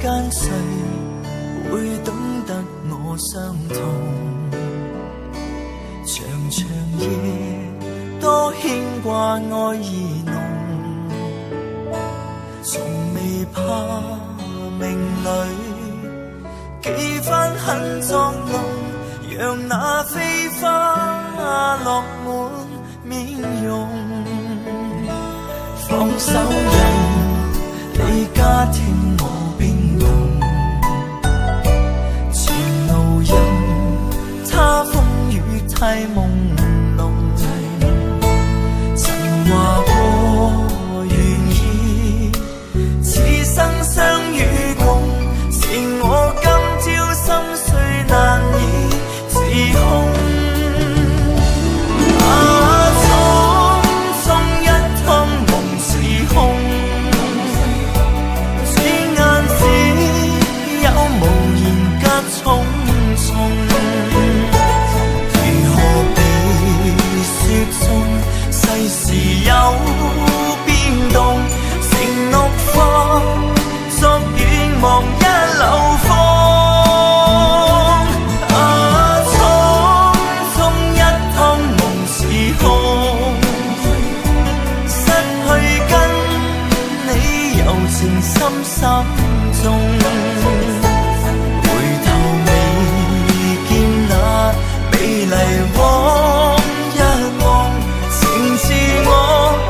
間誰會懂得我傷痛？長長夜多牽掛愛意濃，從未怕命裏幾番狠作弄，讓那飛花落滿面容。放手任你家聽我冰凍，前路任他風雨太朦朧。曾話過願意此生相與共，是我今朝心碎難以自控。啊，匆匆一趟夢似空，轉眼只有無言夾重重。如何被說中？世事有變動，承諾化作願望一縷風。啊，匆匆一趟夢似空，失去跟你柔情深深種。回頭未見那美麗往日夢，情字我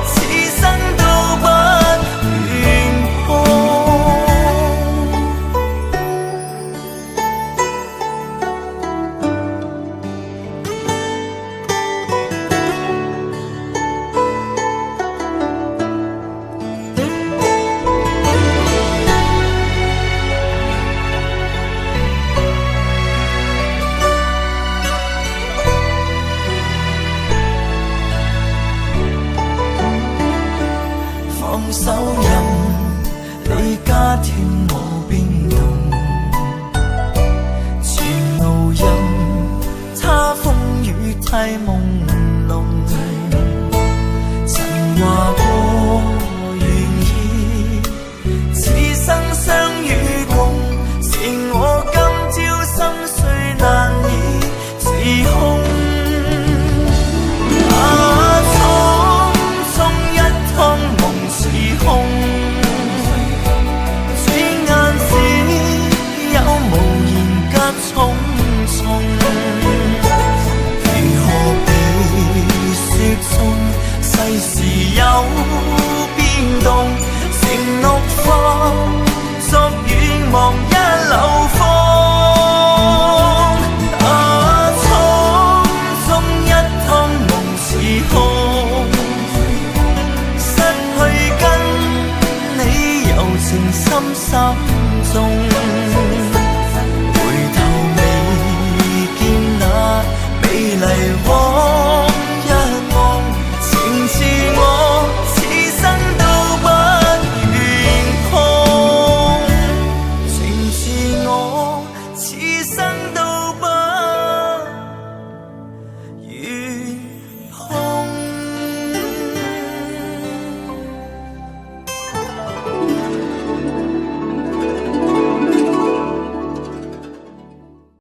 此生都不願碰。放手任你加添我冰凍，前路任他風雨太朦朧。曾話過願意此生相與共，是我今朝心碎難以自控。啊，匆匆一趟夢似空，轉眼只有無言夾重重。如何被說中？世事有變動，承諾化作願望一縷風。啊，匆匆一趟夢似空，失去跟你柔情深深種。